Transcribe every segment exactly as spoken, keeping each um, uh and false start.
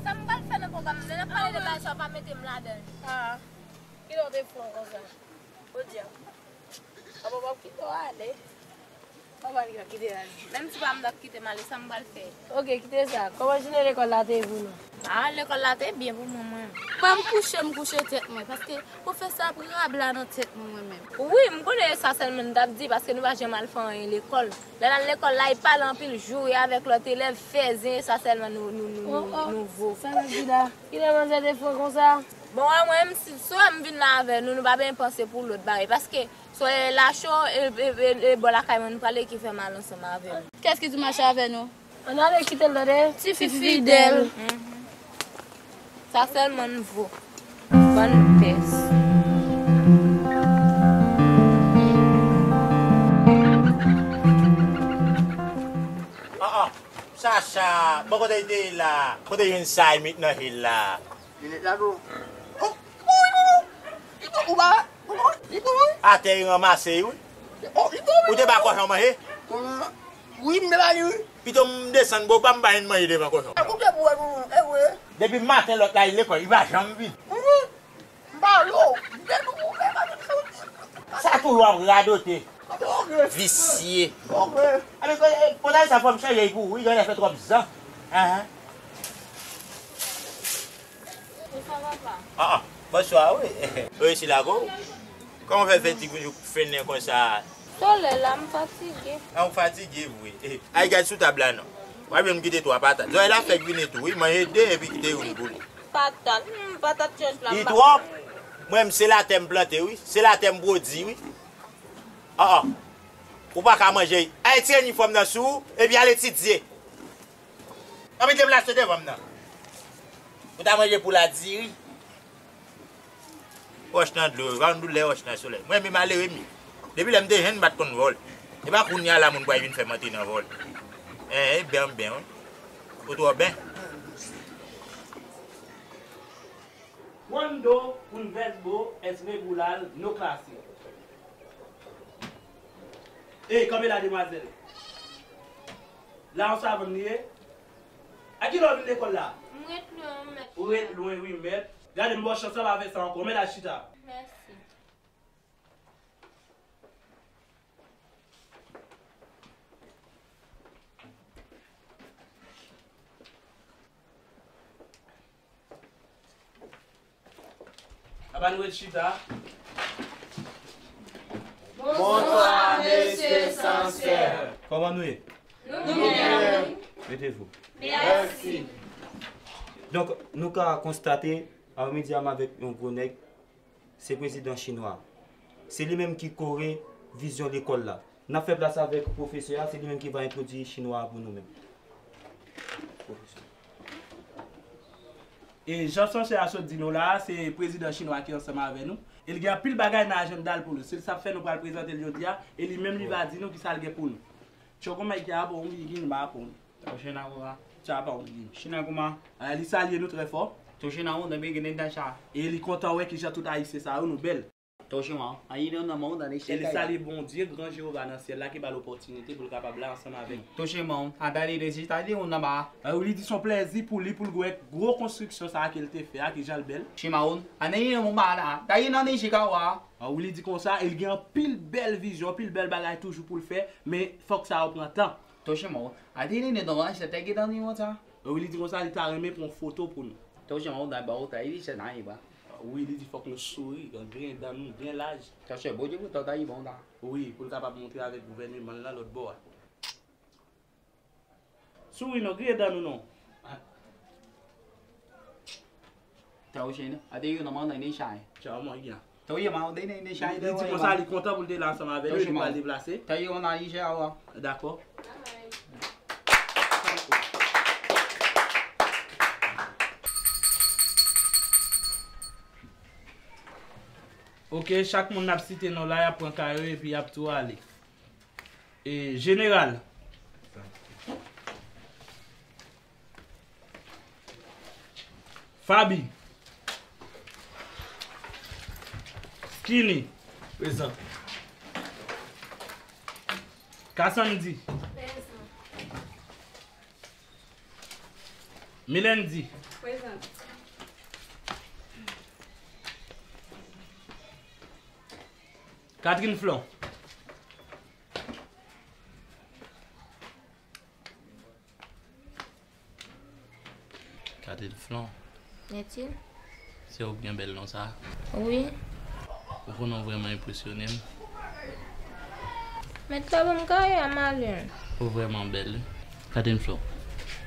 Sa m pral fè nan pwogram nan, n ap pale de bagay sa, w pa mete m ladan l. Ah, kilè w te pran konsa? Jodi a. Papa p ap kite w ale. Papa li p ap kite w ale. Menm si papa m t ap kite m ale, sa m pral fè? Oke, kite sa. Kòman jounen lekòl la te ye pou nou? Ah, lekòl la te byen pou mwen, mwen. Ban m kouche, m kouche tèt mwen, paske pwofesè ap rabla nan tèt mwen, mwen menm. Wi, m konnen e sa sèlman n t ap di, paske nou pa janm al fè anyen lekòl. Lè n al lekòl la, e pale anpil, joure avèk lòt elèv, fè zen, e sa sèlman nou, nou, nou, nou, nou vo. Sa n ap di la? Kilè manzè te fou konsa? Bon, wè, mwen, m, si, si w wè m vin la avè nou, nou pa bezwen panse pou lòt bagay. Paske, si w wè lacho, e, e, e, e bò lakay mwen nou prale ki fè m al ansanm avè nou. Kiyès ki di mache avè nou? Ann ale kite l tande. Tifi fidèl. Mhm. Sa sèlman n vo. Bann pès. Ah, ah. Chacha, bon kote l te ye la? Kote l jwenn sa l met nan je l la? Li met la tou. Oh, oh, li bon, li bon, ou pa, ou pa, li bon, wi. Atè li ranmase, wi. Oh, li bon, wi. Ou te ba kòchon manje? Wi, m te ba li, wi. Pito m desann bò w pa m ba l manje devan kòchon. Koute pou wè nou, e vre. Depi maten lòt la, li lekòl, li pa janm vini. Mhm. M pa yo, m te nou, m pa yo. Sa toujou ap radote. Ok. Visye. Ok. Amen, konsa sa fò m chanje pou ou, wi, gade fè twòp zan. Ahan. Bonswa, papa. Ah, ah. Bonswa, wi. Ou resi la, ko? Kòman fè fè ti goujou fennen konsa? Solèy la, m fatige. Ah, ou fatige, vre. Eh, ay, gad sou tab la, non. W ap jwenn m kite twa patat. Zòrèy la fèk vini tou, wi. Manje de, epi kite youn pou li. Patat, hmm, patat chèch la, m pa. Li twòp. Mwen, m se latè m plante, wi. Se latè m pwodui, wi. Ah, ah. Ou pa ka manje. Al retire inifòm nan sou ou, epi al etidye. Ann mete m lache devan m nan. Ou ta manje pou la diri. Wòch nan dlo, vann doulè wòch nan solèy. Mwen, men malere m ye. Depi lè m te jenn, m pa t konn vòl. E pa kounye a la moun pral vin fè m antre nan vòl. Eh, eh, ben, ben, wi. Ou twò ben. Cuando un verbo es regular, no clase. Ey, kanpe la, demwazèl. La, yon savann li ye. A kilè w vin lekòl la? M ret lwen, wi, mèt. Ou ret lwen, wi, mèt. Gade, m ba w chans, pa fè sa ankò. Mèt al chita. Mèsi. Apa nou ret chita? Bonswa, mesye Sansè. Kòman nou ye? Nou byen, wi. Mete vou. Mèsi. Donk, nou ka konstate, aprèmidi a m avèk yon gwo nèg, se prezidan chinwa. Se li menm ki kore vizyon lekòl la. N ap fè plas avèk pwofesè a, se li menm ki va entwodui chinwa a pou nou menm. Pwofesè. E jan Sansè a sot di nou la a, se prezidan chinwa ki ansanm avè nou. E li gen anpil bagay nan ajanda l pou nou. Se sa k fè nou pral prezante l jodi a, e li menm li va di nou kisa l gen pou nou. Chokoma iki hapo, ungi hiki ni mapo. Toshina kuma. Chapa ungi. Shina kuma. Ah, li salye nou trè fò. Toshina unda bigi ni dasha. E li kontan wè kijan tout Ayisyen sa yo nou bèl. Toshima, ayini unda maunda ni. E li salye Bondye, gran Jewova nan syèl la, ki ba l opòtinite pou l kapab la ansanm avèk nou. Toshima, adali de sitali unda ba. Ah, wi, li di se yon plèzi pou li, pou l wè gwo konstriksyon sa a ke l te fè a, kijan l bèl. Shimaun, anayini mumala, dayina ni shikawa. Ah, wi, li di konsa, e l gen anpil bèl vizyon, anpil bèl bagay toujou pou l fè, men fòk sa yo pran tan. Toshima, adini ni doman se tegi dani wata. Wi, li di konsa, li ta renmen pran foto pou nou. Toshima, da ba wata, ili se nani ba. Wi, li di fòk nou souri, griyen dan nou byen laj. Toshima, boji bu tota i bonda. Wi, pou l kapab montre avèk gouvèneman l lan lòt bò a. Souri non, griyen dan nou non. Tawushin, ate yu na manda ni shai. Tchao, mwen, ya. Tawushin, manda ni shai. Li di konsa, li kontan pou l te la ansanm avè nou, li pral deplase. Tawushin, manda ni shai awa. Dakò. Ok, chak moun n ap site non la, y ap pran kay yo epi y ap tou ale. E, Jeneral. Fabi. Skinny. Prezan. Kasandy. Prezan. Milendy. Prezan. Catherine Flon. Catherine Flon. Netil. Se ou k gen bèl non sa? Wi. Ou konnen w vrèman enpresyone m. Mèt la ban m kay a m ale. Ou vrèman bèl wi. Catherine Flon,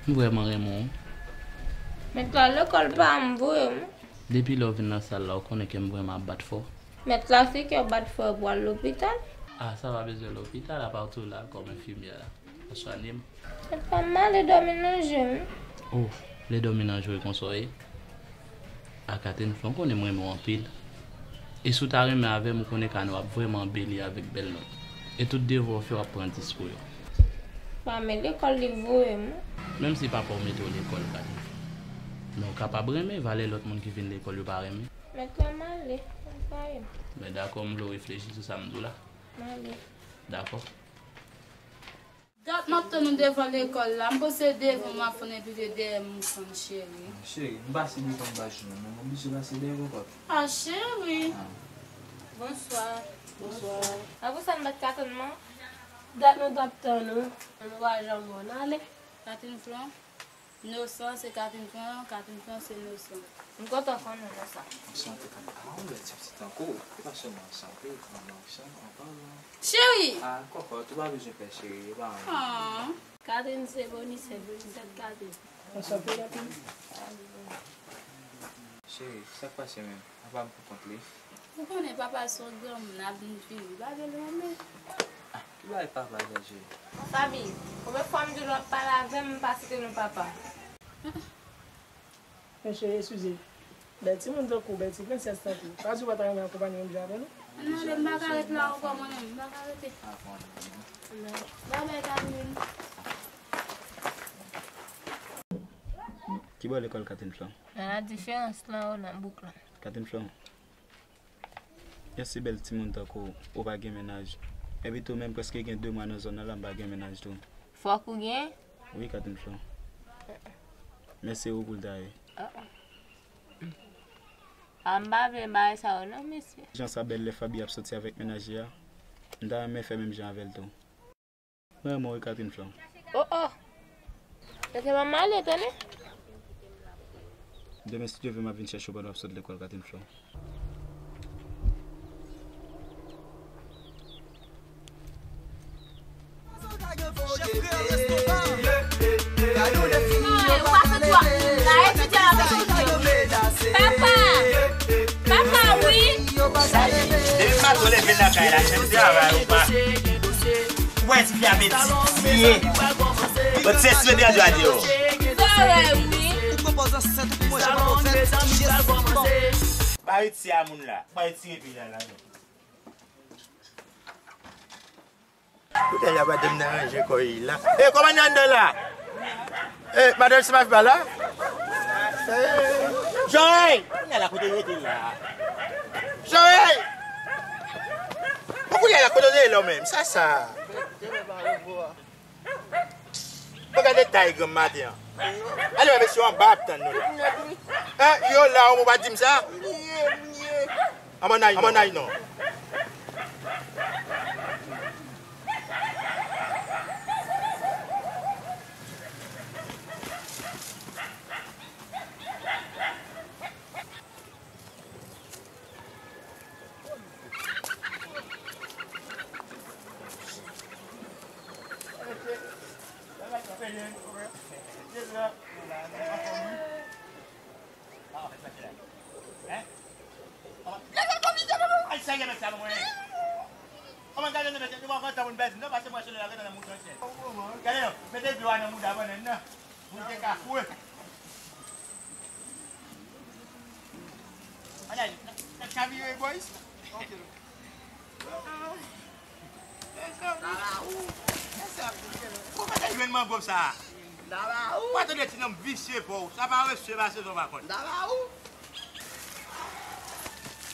m vrèman renmen w. Mèt la lekòl pa m vre m. Depi lè w vin nan sal la, ou konnen kè m vrèman ap bat fò. Mèt la se kè w bat fò pou al lopital. Ah, sa pa bezwen lopital, apa w tou la kòm enfimyè la. Ou swanye m. Papa m ale dòmi nan je m. Oh, lè dòmi nan je w konsa w ye? A Catherine Flon, konnen m renmen w anpil. E si w ta renmen avè m, ou konnen kane w ap vrèman anbeli avèk bèl non. E tout devwa w fè w ap pran dis pou yo. Pa men lekòl li voye m. Menm si papa w mete w lekòl, Catherine Flon. Men w kapab renmen, valè lòt moun ki vin lekòl yo pa renmen. Mèt la m ale, m pa ye. Men dakò, m vle w reflechi sou sa m di w la. M ale. Dakò. Dat m ap tann ou devan lekòl la. M panse devan m ap fann epi de dèyè m ou fann cheri. Cheri, m pase devan m pa jwenn ou, men m oblije pase dèyè w ankò. Ah, cheri. Ah. Bonswa. Bonswa. A pou sa n pa t ka tann mwen? Dat nou t ap tann ou, nou pa janm wè w. N ale. Katin Flon. Nosan, se Katin Flon, Katin Flon, se Nosan. M kontan konnen Nosan. Nosan te konn pa ou lè ti pitit ankò. E pa sèlman ansanm, ansanm, anpalan. Cheri! Ah, kòkòt, ou pa bezwen pè cheri, e pa anyen. Ah. Katin se Bonisèt, Bonisèt Katin. Ansanm, Katin. Cheri, sa k pase menm? Apa m pou kont li? Ou konnen papa se yon granmoun, ap vin vini, pa vle l renmen. Ah, ki bagay papa sa, cheri? Fabi, konbyen fwa m di w lè w ap pale avè m, m pa site non papa? Men cheri, eskize. Bèl timoun tankou w, bèl ti prensès tankou w. Pa di w pa ta renmen akonpanye menm jan avè nou? Ann ale, m pa ka ret la ankò mwen menm, m pa ka rete. Babay, Katin. Ki bò lekòl Katin Flon? Nan la diferans lan, ou nan bouk lan. Katin Flon. Yon si bèl timoun tankou w, ou pa gen mennaj. Epi tou, menm prèske gen de mwa nan zòn nan la, m pa gen mennaj tou. Fòk ou gen? Wi, Katin Flon. Men se ou pou l ta ye. Ah, ah. Ah, m pa vle bagay sa yo non, mesye. Jan sa bèl lè Fabi ap soti avèk mennaj li a, m ta renmen fè menm jan avè l tou. Mwen renmen w wi, Katin Flon. Oh, oh. Lese manman ale, tande. Demen, si Dye vle, m ap vin chèche w pandan w ap sot lekòl, Katin Flon. Papa! Papa, wi! Sa ye, depi maten w leve lakay la, chèf travay ou pa. Ou wè ti fi a betize. Bon, se sou de radyo a deyò. Sa wè, wi. Ba retire a moun la. Ba retire peyi a la non. Kounye a madanm nan ranje kò li la. E, kòman n anndan la? E, madanm se pa fi pa la? E, Joy! Kounye a la kote w rete la? Joy! Bon, kounye a la kote w rete la menm? Sa sa? Bon, gade tay granm maten an. Ale wè mesye yo anba ap tann nou la. Hein, yo la, ou pa di m sa? Anmwey, anmwey non. Gade non, mete dlo a nan mouda bannann nan. Pou l te ka kwe. Anay, n ap chavire, boys. Kòman te jwenn mangòv sa a? Ou pa tande ti nonm visye pa w. Sa pa resye pase sa w pa konn.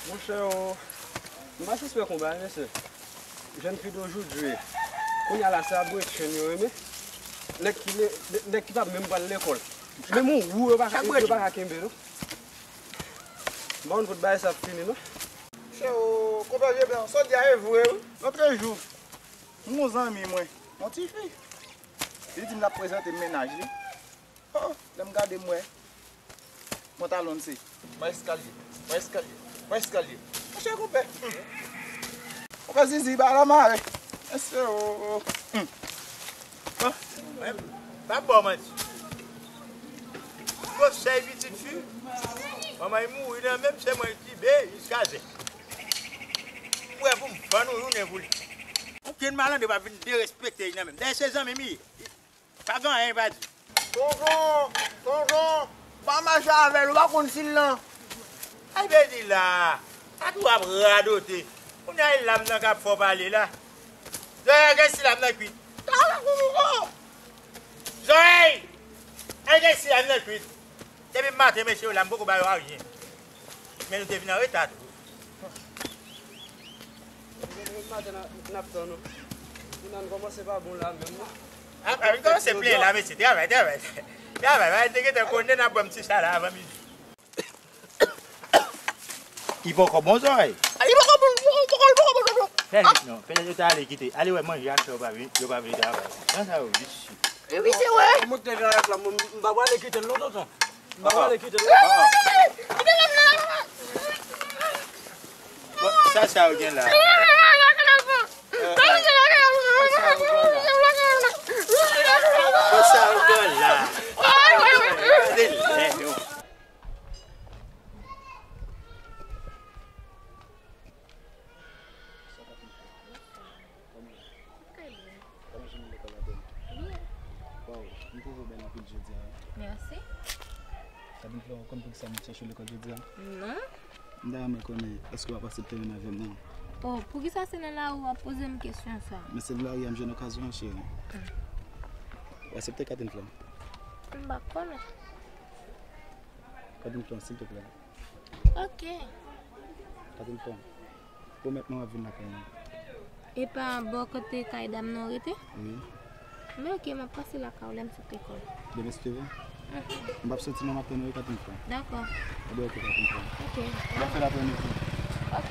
Monchè, o, m pa sispèk yon bagay, mesye. Jèn fi de aujourd'hui, kounye a la, se abwetchenn yo renmen. Nèg ki, nèg ki pa menm pral lekòl. Menm yon wou, yo pa, yo pa ka kenbe, non. M pa konn kote bagay sa ap fini, non. Che, o, konpè vye blan, sa w di a e vre, wi. Lòt jou, m gon zanmi mwen, yon tifi. Li di m l ap prezante m mennaj li. Oh, lè m gade m wè pantalon l se. Mwen eskalye, mwen eskalye, mwen eskalye. Monchè konpè. Konpè Zizi, ba la mare. Mesye, o, o. Bon, mwen pa ba w manti. Gwo sèy pitit fi. Manman li mouri nan menm se mwen ki be jiskaze. Ou wè pou m vann ou jounen pou li. Okenn malandre pa vin derespekte li nan menm. Dayè se zanmi m li ye. Pa gen anyen pa di. Tonton, tonton, pa mache avè l, ou pa konn si l lan. Ay, bedi la, pa tou ap radote. Kounye a e lam nan k ap fè w pale la. Zòrèy, gen si lam nan kwit. Zòrèy, gen si lam nan kwit. Depi maten, mesye yo la, m poko ba yo anyen. Men nou te vin an reta tou. Maten n ap tann ou. Jounen an kòmanse pa bon la menm non. Apa, vin kòmanse plenyen la, mesye. Travay, travay. Travay, travay. Te gentan konnen n ap bwè m ti sa la avan midi. Li poko bon, Zòrèy. Li poko bon, li poko, li poko, li poko bon. Fè vit non. Petèt yo ta ale kite. Ale wè manje a fè yo pa vin, yo pa vle travay. Jan sa yo visye. Wi, wi, se vre. Mwen te vin avèk la, mwen, m pa prale kite l non, tonton. M pa prale kite l non. Bon, sa, sa yo gen la. Bon, sa yo gen la. Gade lè yo. Sa pa konn fè. Kòman? Kòman jounen lekòl la te ye? Byen. Waw, m twouve w bèl anpil jodi a wi. Mèsi. Kadin Florent, ou konn poukisa m te chèche w lekòl jodi a? Non. M ta renmen konnen, èske w ap aksepte renmen avè m nan? Oh, poukisa se nan lari w ap poze m kesyon sa? Men se nan lari a m jwenn okazyon an, cheri. Hmm. W aksepte Kadin Florent? M pa konnen. Kadin Florent, silteplè. Ok. Kadin Florent, pwomèt mwen w ap vin lakay mwen. E pa bò kote kay dam nan rete? Wi. Men ok, m ap pase lakay ou lè m sot lekòl. Demen si Dye vle? Mhm. M p ap soti nan maten non wi, Kadin Florent. Dakò. Ebyen ok, Kadin Florent. Ok. N ap fè l aprèmidi. Ok.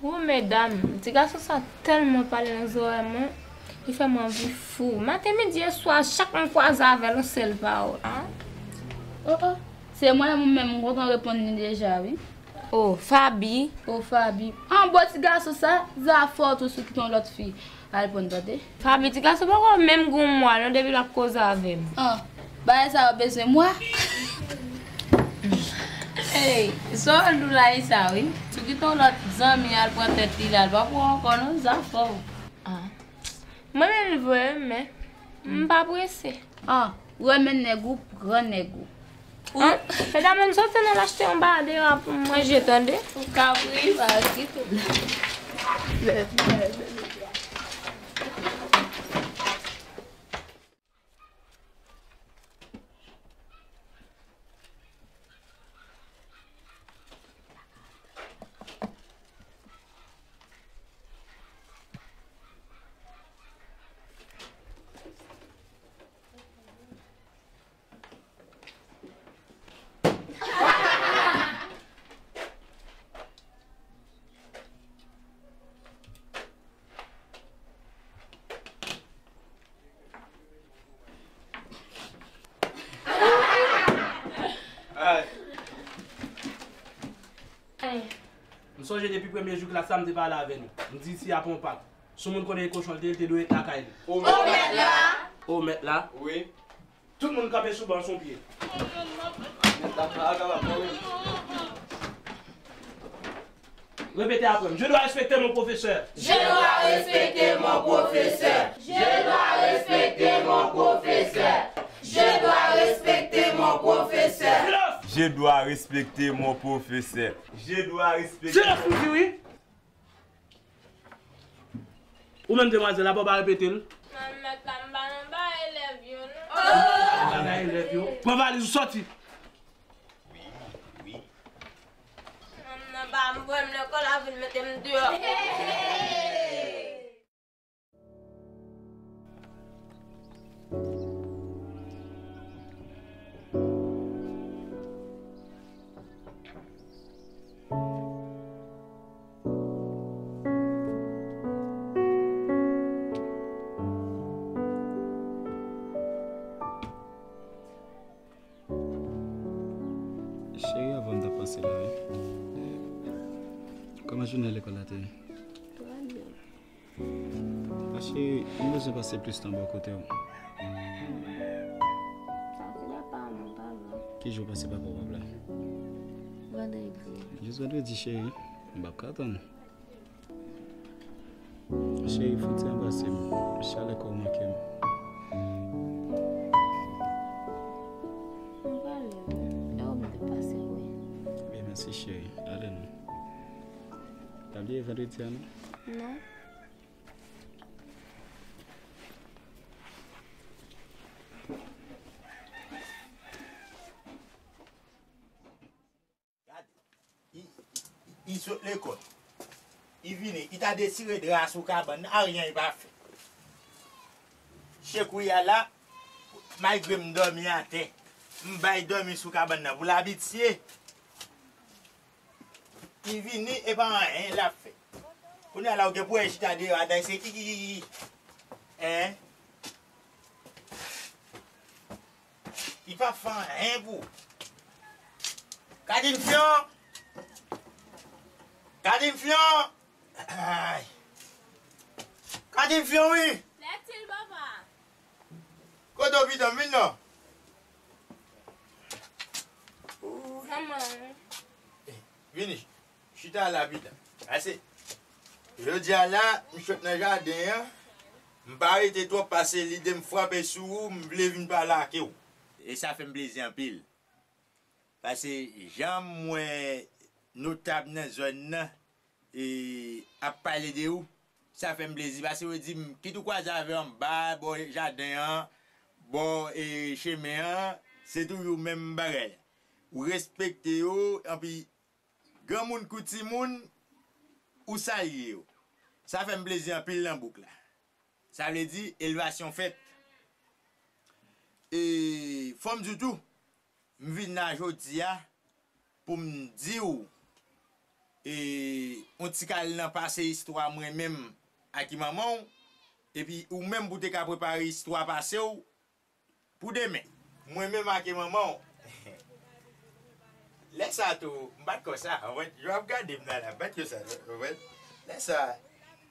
Wo medam, ti gason sa tèlman pale nan zòrèy mwen, li fè mwen anvi fou. Maten, midi e swa, chak mwen kwaze avè l, yon sèl pawòl. Ah. Oh, oh. Se mwen menm, mwen kontan reponn li deja, wi. Oh, Faby. Oh, Faby. An bon ti gason sa, zafè w tou sou kite yon lòt fi. Al pran tande. Faby, ti gason poko menm gen yon mwa non depi l ap koze avè m. Ah, bagay sa yo bezwen mwa. Hey, sa w di la e sa wi. Sou kite yon lòt zanmi al pran tèt li la, l pa pou ankò non, zafè w. Ah. Mwen menm vre, men m pa prese. Ah, renmen nèg ou, pran nèg ou. An, medam, ann soti, ann al achte yon ba dewa pou m manje, tande? Ou ka pri, pa gen pwoblèm. M sonje depi premye jou klas la, m te pale avè nou. M di isi a pa yon pak. Si yon moun konnen e kochon l te ye, l te dwe ret lakay li. O mèt la! O mèt la! Wi. Tout moun kanpe sou ban sou pye. Repete apre m. Je dois respecter mon professeur. Je dois respecter mon professeur. Je dois respecter mon Je dois respecter mon professeur. Je dois respecter. Silans, m di wi. Ou menm demwazèl la, pa w pa repete l. Manmèt la, m pa nan bagay elèv yo, non. Bagay elèv yo. Pran valiz ou sòti. Wi, wi. Manman pa m voye m lekòl, la vin mete m deyò. Cheri, avan m t ap pase la, wi. Kòman jounen lekòl la te ye? Trè byen. Cheri, m bezwen pase plis tan bò kote w. Sa se pa pa m, pa vre. Ki jou w pase papa w ap la? Vandredi. Jis vandredi, cheri. M p ap ka tann. Cheri, fouti anbrase m. Chalè kò w manke m. M prale, wi. E ou m te pase, wi. Byen, mèsi, cheri. Ale non. Pa bliye vandredi a, non? Non. Gade, i, i, i sot lekòl. I vini, i ta detire dra sou kabann nan, aryen i pa fè. Chekouya la, malgre m dòmi atè, m bay dòmi sou kabann nan pou l abitye. I vini, e pa anyen l ap fè. Kounye a la, ou gen pou wè chita deyò a, se kikikiki. Hein? Li pa fè anyen pou ou. Kadin Fyon! Kadin Fyon! Ay! Kadin Fyon, wi! Lètil, papa! Kote w, pitit mwen, vin non? Manman. Eh, vini, chita la, pitit. Ase. Jodi a la, m sot nan jaden an. M pa rete twòp pase lide m frape sou ou, m vle vin pale ak ou. E sa fè m plezi anpil. Pase jan m wè notab nan zòn nan, e, ap pale de ou, sa fè m plezi. Pase yo di m, kit ou kwaze avè anba, bò jaden an, bò, e, chemen an, se toujou menm bagay la. Ou respekte yo, anpi granmoun kou timoun, ou salye yo. Sa fè m plezi anpil nan bouk la. Sa vle di, elevasyon fèt. E, fò m di w tou, m vin la jodi a pou m di w, e, yon ti kal nan pase istwa mwen menm ak manman w, epi ou menm pou te ka prepare istwa pase w pou demen. Mwen menm ak manman w. Lè sa tou, m pa t konsa, w konprann? Jan w ap gade m nan la, m pa t konsa, w konprann? Lè sa,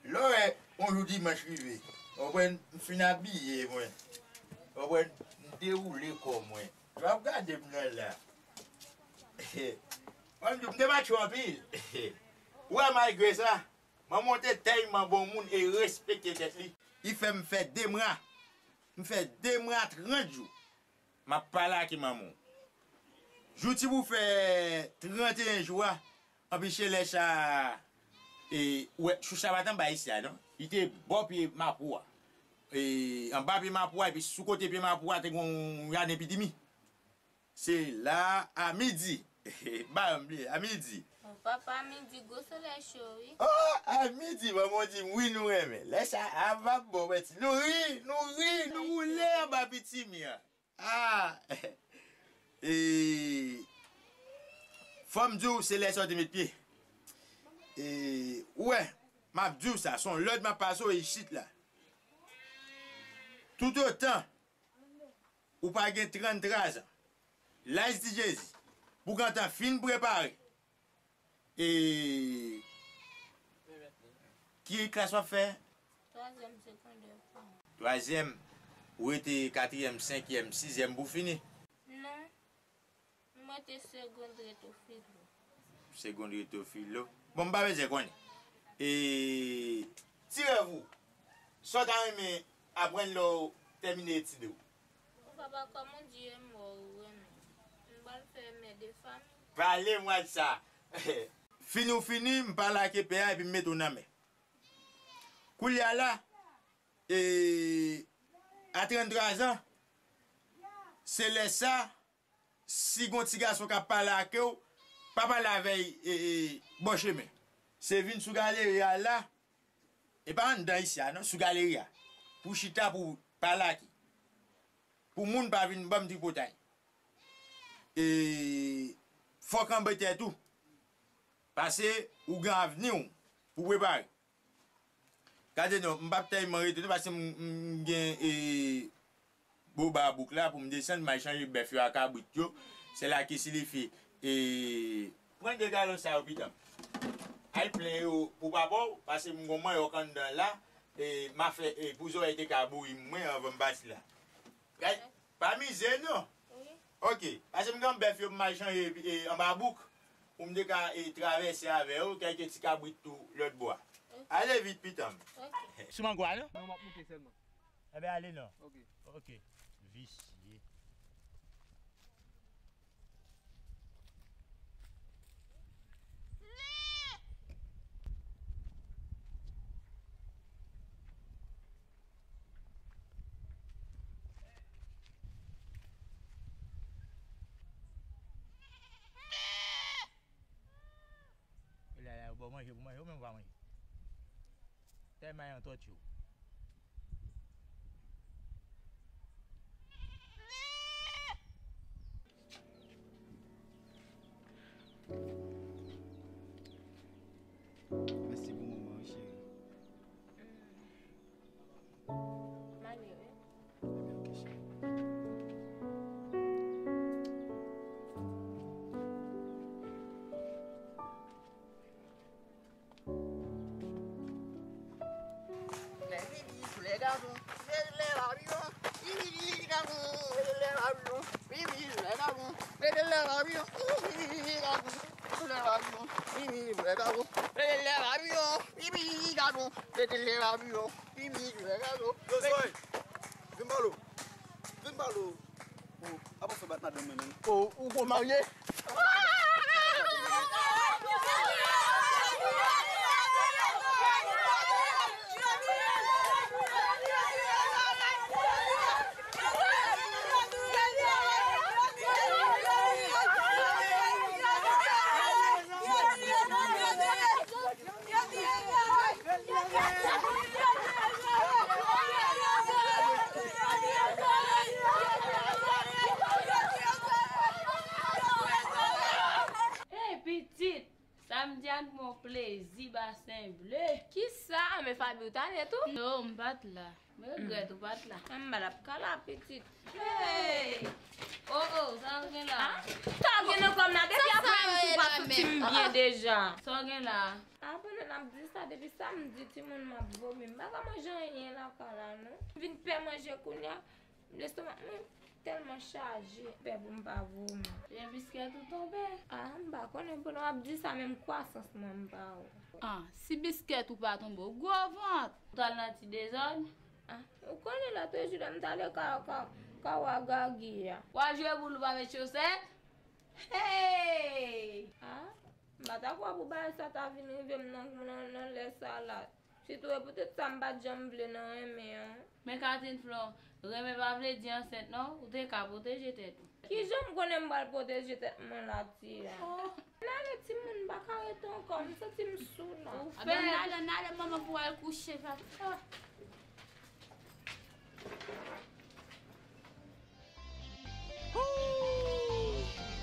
lè w wè yon jou dimanch rive, w konprann? M fin abiye mwen, w konprann? M dewoule kò mwen. Jan w ap gade m nan la. Mwen, m di w, m te matcho anpil. Ou wè, malgre sa, manman w te tèlman bon moun e respekte tèt li. Li fè m fè de mwa. M fè de mwa trant jou. M ap pale ak manman w. Jou ti pou fè tranteyen jou a, anpi se lè sa, e, ou wè, choucha pa t anba isi a, non. Li te bò pye mapou a. E, anba pye mapou a, epi sou kote pye mapou a, te gen yon jaden pitimi. Se la a midi. Ba m bliye, a midi. O papa, a midi, gwo solèy cho, wi. O, a midi, manman w di m, wi, nou renmen. Lè sa a, m ap bon, mèsi. Nou ri, nou ri, nou woule anba pitimi an. A! E, fò m di w, se lè sa w te met pye. E, ou wè, m ap di w sa, se yon lòd m ap pase w isit la. Toutotan ou pa gen tranntrwa zan, laj di Jezi, pou w gentan fin prepare. E ki klas w ap fè? Twazyèm segondè. Twazyèm, ou rete katriyèm, senkyèm, sizyèm pou w fini? Non, m rete segond reto filo. Segond reto filo. Bon, m pa bezwen konnen. E ti rèv ou, sa w ta renmen aprann lè w tèmine etid ou? Bon, papa, kòm ou di, e m wè ou renmen. M Al fè mè de fanmi. Pale mwa de sa. Fini ou fini, m pale ak epè a epi m mete w nan men. Koulye a la, e, a tranntwa zan, se lè sa, si gon ti gason k ap pale ak ou, pa pale avè l, e, e, bò chemen. Se vin sou galeri a la, e pa anndan isi a non, sou galeri a. Pou chita, pou pale ak li. Pou moun pa vin ban m tripotay. E fòk anbe tèt ou. Pase ou gen avni w pou prepare. Gade non, m p ap tèlman rete non, pase m, m gen, e, boba bouk la pou m desann, m al chanje bèf yo ak kabrit yo. Sèl la ki silifye, e, pran de galon sa yo, pitan. Al plen yo pou papa w, pase m gon manyòk anndan la, e, m a fè, e, pou zòrèy te ka bouri m mwen anvan m pase la. Gade, pa mize non. Wi. Ok, pase m gen bèf yo pou m al chanje, e, anba bouk, pou m te ka, e, travèse avè yo, kèlke ti kabrit tou lòt bò a. Ok. Ale vit, pitan m. Ok. Sou mangwa, non? Non, m ap moute sèlman. Enben, ale non. Ok. Ok. Visye. Yo la, la, yo ba w manje pou manje, ou menm ou pa manje. Tèlman yon tòti w. Mèsi pou moman an, cheri. M ale wi. Ebyen, ok, cheri. Lè vini sou lè gason, lè lè lavi an, vini gason, lè lè lavi an, vini lè gason, lè lè lavi an, vini gason, lè lè lavi an, vini lè gason, lè lè lavi an, vini gason, lè lè lavi an, vini lè gason. Yo, Zoe, vin ba lo. Vin ba lo. Oh, apa w fè bat madanm mwen menm? Oh, ou gon marye? Hey, pitit! Samdi a t bon plezi, Basen Ble. Kisa? Men Faby, ou t ale tou? Non, m pa t la. M regrèt ou pa t la. Anba l ap kala pitit. Hey! Oh, oh, sa w gen la? Ah, sa w gen nan kò m la? Depi apre midi ou pa soti m byen deja. Sa w gen la? Ah, pandan n ap di sa, depi samdi timoun m ap vomi. M pa ka manje anyen lakay la, non. M vin pè manje kounye a. Lestomak mwen tèlman chaje, m pè pou m pa vomi. Gen biskèt ou tonbe? Ah, m pa konnen, pandan w ap di sa, menm kwasans mwen m pa wè. Ah, si biskèt ou pa tonbe, ou gwo vant! Ou t al nan ti dezòd? Ah, ou konnen lòt jou la m t ale ka, ka, ka wè Gagi a. W al jwe boul ou pa met chosèt? Hey! Ah, m pa ta kwè pou bagay sa ta vin rive m nan, nan, nan lè sa la. Sitou e poutèt sa m pa t janm vle nan renmen an. Men Catherine Flon, renmen pa vle di ansent non, ou te ka pwoteje tèt ou. Kijan m konnen m pral pwoteje tèt mwen la, Tia? Oh. N ale timoun, m pa ka rete ankò, m santi m sou la. Ou fè. N ale, n ale manman pou al kouche, papa.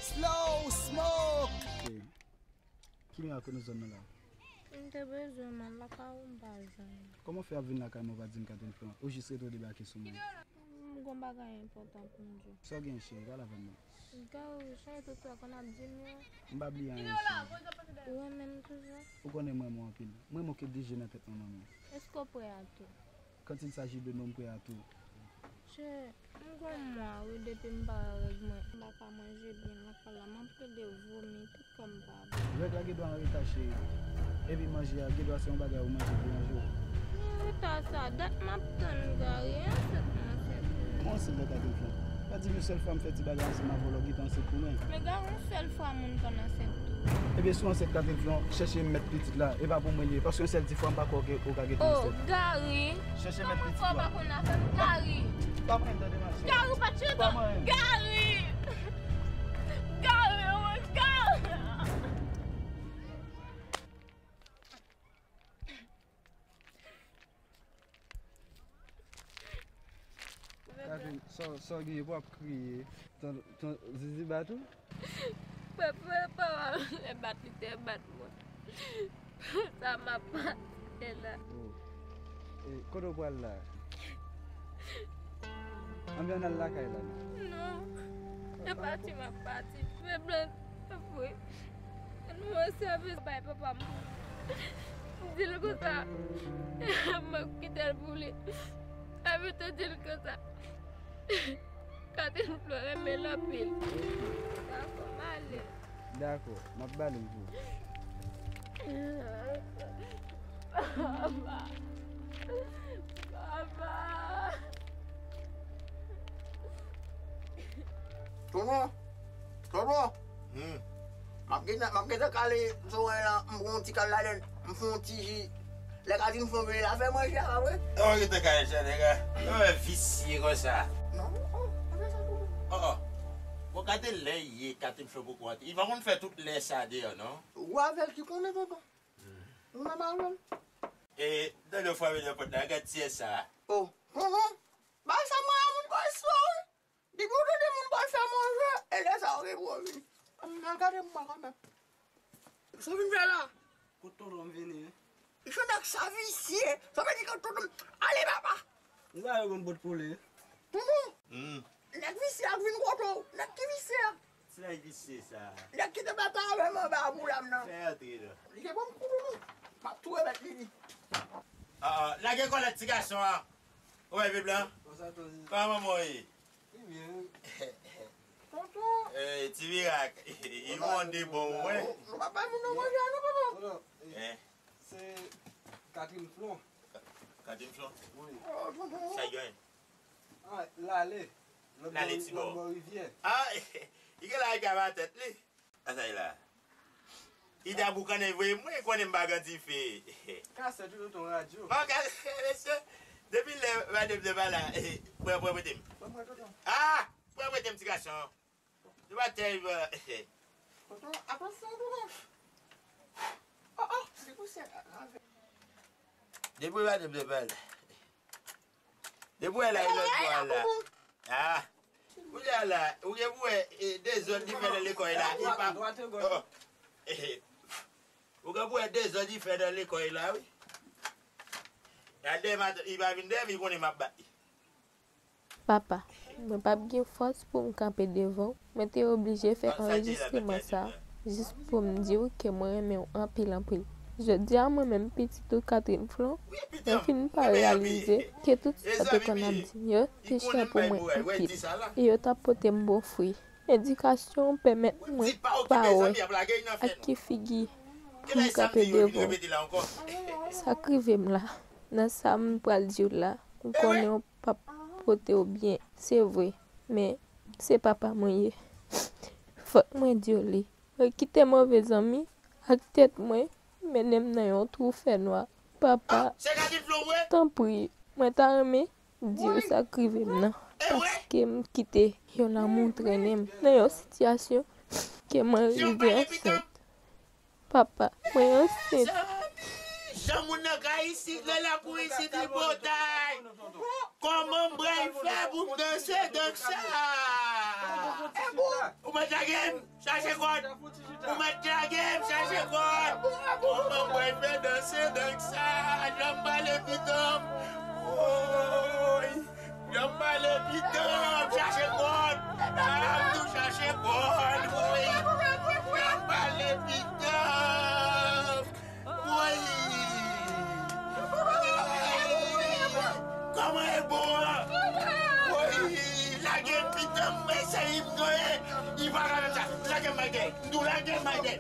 Slow smoke. Ki mirak ou nan zòn nan la? M te bezwen w, m al lakay ou, m pa jwenn ou. Kòman w fè ap vin lakay mwen, w pa di m Catherine Florent? Ou jis rete w debake sou mwen. M gon bagay enpòtan pou m di w. Sa w gen, cheri? Pale avè m non. Gary, chanje tout sa w konn ap di m yo. M pa bliye anyen, cheri. Ou renmen m toujou? Ou konnen m renmen w anpil. M renmen w ke de je nan tèt mwen, manmi. Èske w prè a tou? Quand il s'agit de nous, m prè a tou. Che, m gon mwa wi depi m pa wè règ mwen. M pa ka manje byen lakay la, m ap plede vomi, tout kò m pa bon. Règ la gen dwa an reta, cheri. Epi manje a gen dwa se yon bagay ou manje ki ranje w. Men reta sa, dat m ap tann Gary, ansent mwen sèten. Mwen ansent lè Catherine Florent. Pa di m yon sèl fwa m fè ti bagay ansanm avè w, lè w gentan ansent pou mwen. Men gade yon sèl fwa moun konn ansent tou. Ebyen, si w ansent Catherine Flon, chèche mèt pitit la, e pa pou mwen li ye, paske yon sèl ti fwa m pa kwè w gen, ou ka gentan ansent. Oh, Gary. Chèche mèt pitit la. Kòman fwa pa konn afè m, Gary? Pa mwen, tande, ma chère. Gary, ou pa tcheke. Pa mwen. Gary! Gary, oh my God! Catherine, sa, sa w genyen pou w ap kriye? Tan, tan, Zizi bat ou? Papa, papa, lè bat li te bat mwen. Sa m ap pase la. Oh. E, kote w pral la? Anben ann al lakay la, non? Non. E pati m ap pati. Men blan, apre. Nou ansanm bay papa m. M di l konsa. M ap kite l pou li. Epi tou di l konsa. Catherine Flon renmen l anpil. Dakò, m ale. Dakò, m ap ba l pou ou. Papa. Papa. Tonton, tonton. Hmm. M ap gentan, m ap gentan kale zoray lan, m pran yon ti kal ladann, m fè yon ti ji. Lè Catherine Flon vini la, fè manje a, wi. Ou gentan kale sa, nèg la. Ou visye konsa. Non, non, pa fè sa, tonton. Oh, oh. Bon, gade lè ye Catherine Flon poko antre. Li pa konn fè tout lè sa deyò, non? Ou avè l ki konnen, tonton. Ou menm avè l. E, tande fwa vin nan pòt la, gad ti sa. Oh, tonton. Bagay sa mwen a moun kòrespon, wi. Depi w tande moun pral fè manje, e lè sa yo gen pou yo vini. Ann al gade mwen kanmenm. Sa w vin fè la? Kot tonton m vini, wi. Jan nèg sa visye. Sa vle di ke tonton m. Ale, papa! M ta yo konn pot kole. Tonton! Hmm. Nèg visye a k vin kote w. Nèg ki visye a. Ti nèg visye sa. Nèg ki te bat avè m anba boul la m nan. Fè antre, non. Li te ban m kou, tonton. M ap tou remèt li li. Ah, ah, lage kòlèt ti gason an. Ou wè, Piblan? Konsa tou. Kòman manman w ye? Li byen, wi. Tonton. Eh, ti mirak. Li bon de bon, wi. Nou pa bay moun nan manje a, non, papa. Tonton, eh, eh, se Catherine Flon. Ka-, Catherine Flon? Wi. Oh, tonton. Sa y gen? Ah, l ale. L ale ti bò. Lòt bò rivyè. Ah, li gen la, li ka ba tèt li. Sa sa ye la? Li ta boukannen vre, mwen konnen m pa gen dife. Kasèt ou tonton, radyo. Bon, kasèt, mesye. Depi lè madanm nan pa la, eh, pran, pran prete m. Pran, pran, tonton. Ah! Pran prete m, ti gason. Nou pa tèl, eh. Tonton, atansyon, tonton. Oh, oh, li pouse avè. Depi madanm nan pa la. Depi w wè la, e lòt bò a la. Ah. Kounye a la, ou gen pou wè, eh, dezòd li fè nan lekòl la, li pa, oh, eh, ou gen pou wè dezòd li fè nan lekòl la, wi. Gade, li pa vin dèyè m, li konnen m ap bat li. Papa, mwen p ap gen fòs pou m kanpe devan w. Mwen te oblije fè anrejistreman sa a jis pou m di w ke mwen renmen w anpil, anpil. Jodi a, mwen menm, pitit ou, Catherine Flon, mwen fin pa reyalize ke tout sa yo te konn ap di m yo te chè pou mwen anpil. E yo t ap pote m bon fwi. Edikasyon w pèmèt mwen pa wè ak ki figi pou m kanpe devan w. Sa k rive m la, nan sa m pral di w la, m konnen w p ap pote w byen, se vre, men se papa mwen ye. Fòk mwen di w li. Mwen kite move zanmi ak tèt mwen mennen m nan yon twou fènwa. Papa, tanpri, mwen ta renmen di w sa k rive m nan, paske m kite yon lanmou trennen m nan yon sitiyasyon ke mwen rive ansent. Papa, mwen ansent. Jan moun nan ka isit, nan lakou isit, li potay. Kòman m pral fè pou m danse dans sa? Ou mèt lage m, chache kòd. Ou mèt lage m, chache kòd. Kòman m pral fè danse dans sa? Jan m pale pitan m. Woy. Jan m pale pitan m, chache kòd. Ah, m tou chache kòd, woy. Jan m pale pitan m, woy. Kòman e bon an? Woy, lage m pitan m, men se li m genyen. Li pa ka fè sa. Lage m, Michael. M tou lage m, Michael.